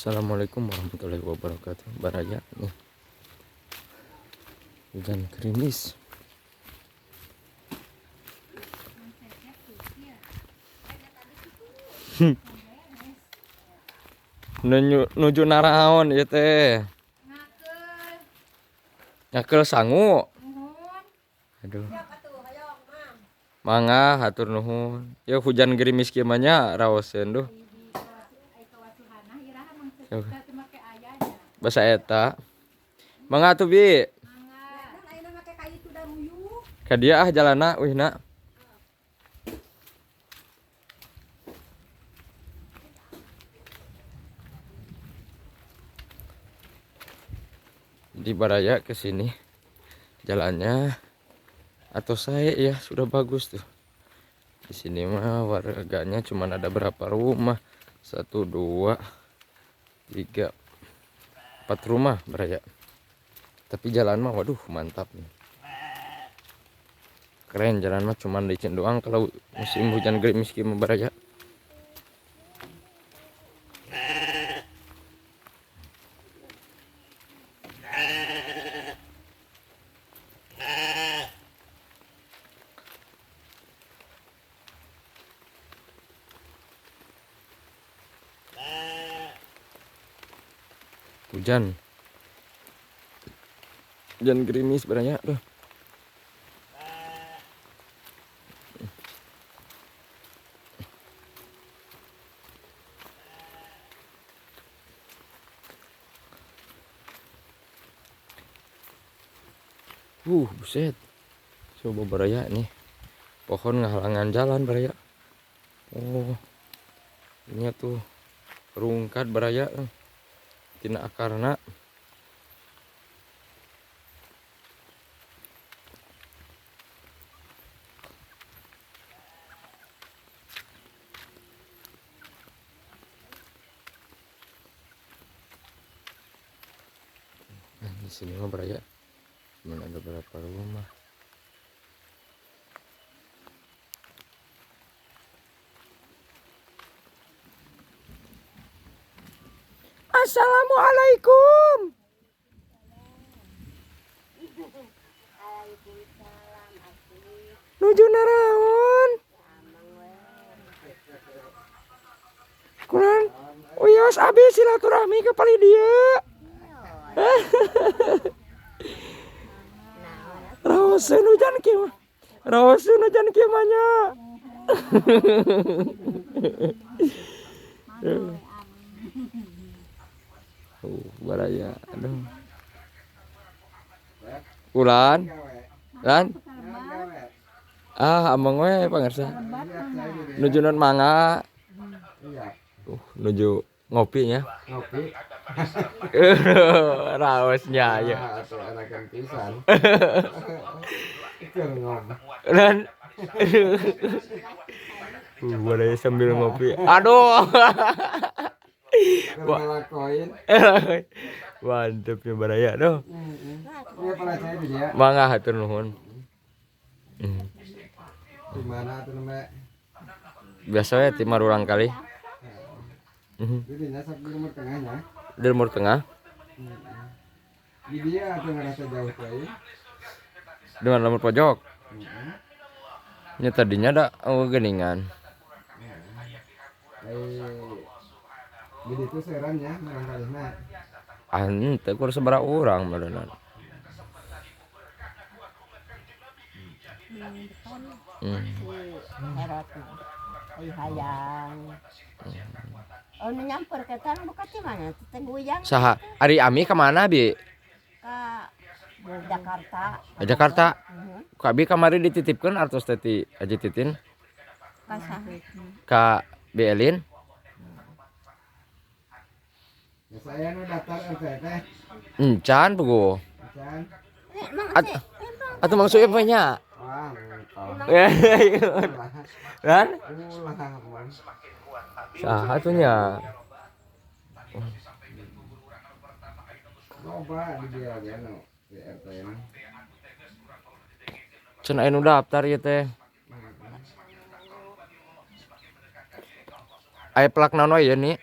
Assalamualaikum warahmatullahi wabarakatuh. Baraya nih. Hujan gerimis. Nuju naraon ieu teh? Ngakeul sangu. Aduh. Mangga hatur nuhun. Ya hujan gerimis kieu mah nya raoseun duh. Basa eta. Mangga atuh Bi. Ka dieu ah jalanna uihna. Di Baraya ke sini jalannya atau saya ya sudah bagus tuh. Di sini mah warganya cuman ada berapa rumah? 1 2 3 4 rumah Baraya. Tapi jalan mah waduh mantap nih. Keren jalan mah, cuman licin doang kalau musim hujan gerimis kieu mah Baraya. Hujan. Hujan gerimis Baraya tuh. Buset. Coba Baraya nih. Pohon ngahalangan jalan Baraya. Oh. Ini tuh rungkad Baraya. Tina akarna. Nah, di sini mah Baraya. Cuman ada berapa rumah. Assalamualaikum. Nuju naraon? Kurang uyos abi silaturahmi ke palih dieu. Raoseun hujan kieu mah. Raoseun hujan kieu mah nya. Baraya, aduh. Ulan? Lan? Ah, ameng we pangarsa. Nuju non mangga. Nuju ngopi nya. Ngopi. Raosnya ya. Atuh enakan pisan. Keur ngom. Lan. Baraya sambil ngopi. Aduh. Wah, koin. Mantap ya Baraya doh. Iya pernah saya di dia. Mangga hatur nuhun. Di mana tuh namanya? Biasanya ti marurang kali. Di dinya sok di lumur tengahnya. Di lumur tengah. Di dia tuh ngerasa jauh teh. Dengan lumur pojok. Nya tadinya da geuningan. Jadi itu serannya orang kalihna. Ah, henteu kur sabaraha urang meureunna. Hayang. Oh, nu nyamper ke tanah buka di mana? Teh guyang. Saha? Ari Ami ka mana, Bi? Ka Jakarta. Ka Jakarta. Ka Abi kamari dititipkeun artos teh ti Haji Titin. Ka saha? Ka Bi Elin. Ya saya nu daftar RT teh. Encan puguh. Encan. Atuh Mang Suib we nya. Wah, Kan? Ulah, Mang. Saha tuh nya? Loba di dia ge nu di RT nu. Cenah aya nu daftar ieu teh. Aya plak naon we ieu ni?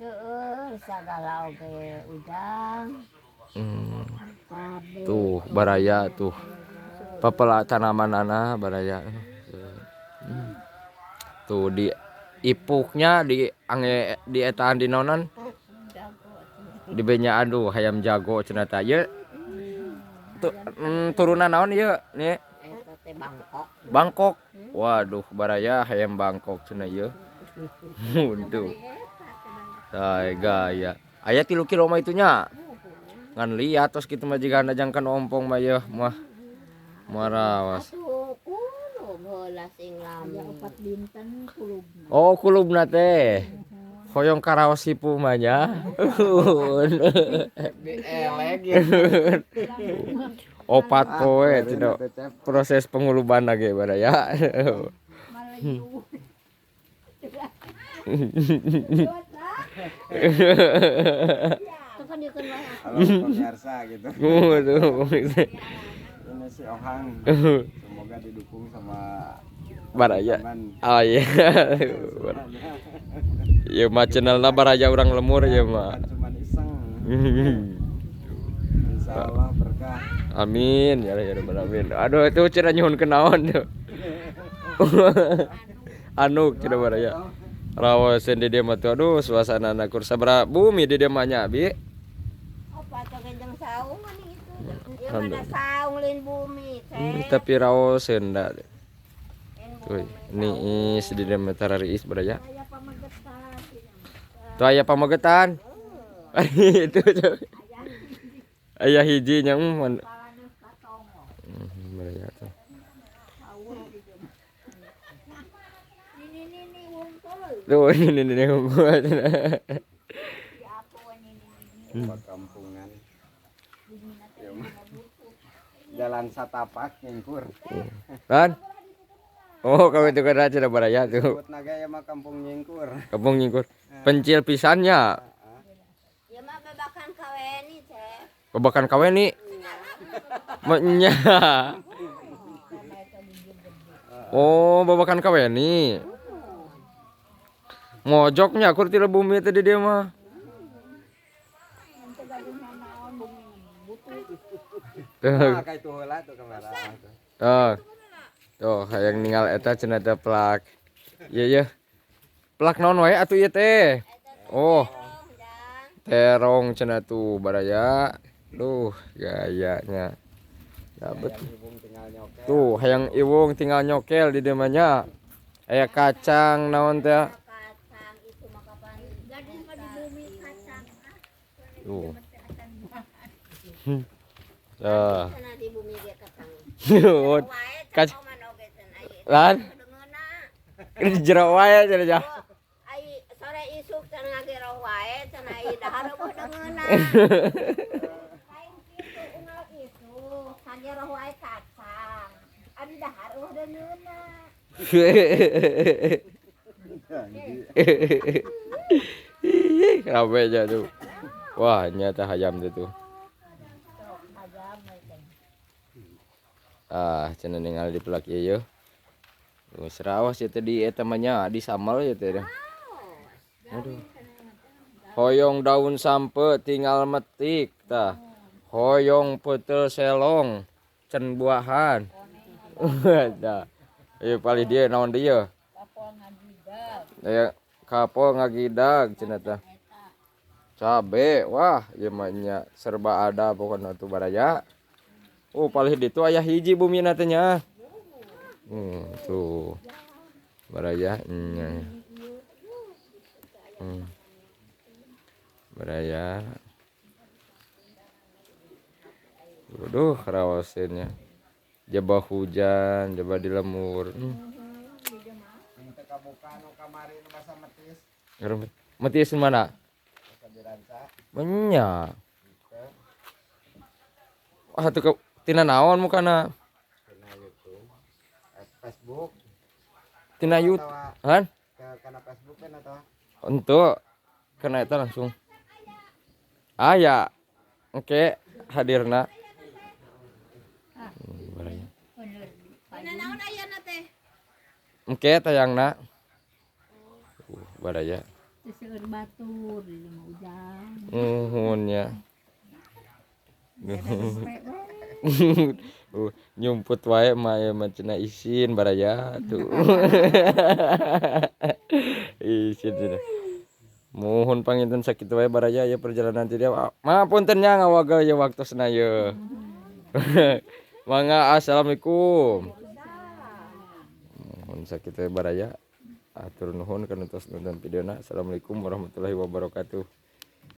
Seueur. Sagala oge udang. Cabe. Tuh baraya tuh. Papela tanamanana baraya. Tuh di ipuknya di ange di etaan di naonan di benya, aduh, hayam jago cenah tah ieu. Tuh, turunan naon ieu nih? Eta teh Bangkok. Bangkok. Waduh, baraya, hayam Bangkok cenah ieu. Tuh. Tah gaya. Aya 3 kilo mah itunya. Ngan liat tos kitu mah jigana jangkan ompong mah ieu mah. Marawas. Atuh kulub heula sing lami. Aya 4 dinten kulubna. Oh, kulubna teh. Hoyong karaos hipu mah nya. Dielek ya. 4 poe Ah, cenah proses penguluban lagi baraya. Malayu. Tuh kan diekeun wae. Halo pemirsa gitu. Waduh. Ini si Ohang. Semoga didukung sama Baraya. teman. Oh iya. Ieu mah channelna baraya urang lemur ieu mah. Bukan cuman iseng. Insya Allah berkah. Amin ya ya rabbal alamin. Aduh, itu cenah nyuhun naon tuh. Anu cenah baraya. Rawaseun di dieu mah tuh, aduh, suasana kur sabaraha bumi di dieu mah nya bi. Opat oge jeung saung nih itu. Ieu mana saung lain bumi teh. Tapi rawaseun da. Lain Tuh, bumi. ini is di dieu mah tarariis baraya. Aya pamegetan. Tuh aya pamegetan. Itu tuh. Aya hiji nya Palana katongo. Baraya tuh. Nini nini wungkul. Tuh ini unggul. Di aku nini nini. Perkampungan. Ya, mah. Jalan satapak nyingkur. Kan? Oh, kau itu kan aja baraya tuh. Sebut naga ya mah kampung nyingkur. Kampung nyingkur. Pencil pisannya. Ieu mah babakan kaweni teh. Babakan kaweni. Nya. Oh, babakan kaweni. Mojoknya kur tila bumi tadi dia mah. Ente gaduh naon bumi butuh. Ah, kayak itu heula tuh kamera. Tuh. Tuh, hayang ninggal eta cenah teh plak. Iya iya. Plak naon wae atuh ieu teh? Oh, terong cenah tuh baraya. Duh, gayanya. Dapet. Hayang iwung tinggal nyokel. Tuh, hayang iwung tinggal nyokel di dieu mah nya. Aya kacang naon teh? Kacang itu mah kapan Gadis mah di bumi kacang. Tuh. Tah. cenah di bumi ge kacang. Wae Wae Kac- mah oge cenah ai. Lan, Dengeuna. jero wae cenah ja. Ai sore isuk cenah ngageroh wae cenah ai dahar eueuh deungeuna. Lain kitu unggal isuk ngageroh wae kacang. Ari dahar eueuh deungeuna. Janji. Rame aja tuh. Wah, nyata hayam tuh tuh. Hayam we teh. Ah, cenah ningali di pelak ieu yeuh. Tuh, serawas ya tadi eta mah nya di samal ya teh. Aduh. Hoyong daun sampe tinggal metik tah. Hoyong petel selong can buahan. Tah. Ieu palih dia naon dia? Kapol ngagidag. Aya kapol ngagidag cenah tah. Cabe, wah, ieu mah nya serba ada pokokna tuh baraya. Oh, palih ditu aya hiji bumina teh nya. Tuh. Baraya nya. Baraya. Waduh, karawasennya. Jaba hujan, jaba di lemur. Teu kabuka nu kamari nu basa metis. Metis mana? Basa diranca. Menya. Wah, tuh ke tina naon mukana? Tina YouTube. Facebook. Tina YouTube. Atawa Han? ke kana Facebook kan atau Untuk kena eta langsung. Aya. Oke, hadirna. Baraya. Bener. Dina naon ayana teh? Oke, tayangna. Baraya. Teu Seueur batur di mah ujang. Nuhun ya. Nuhun. Nyumput wae mah ieu mah cenah isin baraya tuh. Isin cenah. Muhun panginten sakitu wae baraya ya perjalanan ti dieu. Mah punten nya ngawagel ieu waktosna ieu. Mangga, assalamualaikum. Muhun sakitu wae baraya. Atur nuhun kana tos nonton videona. Assalamualaikum warahmatullahi wabarakatuh.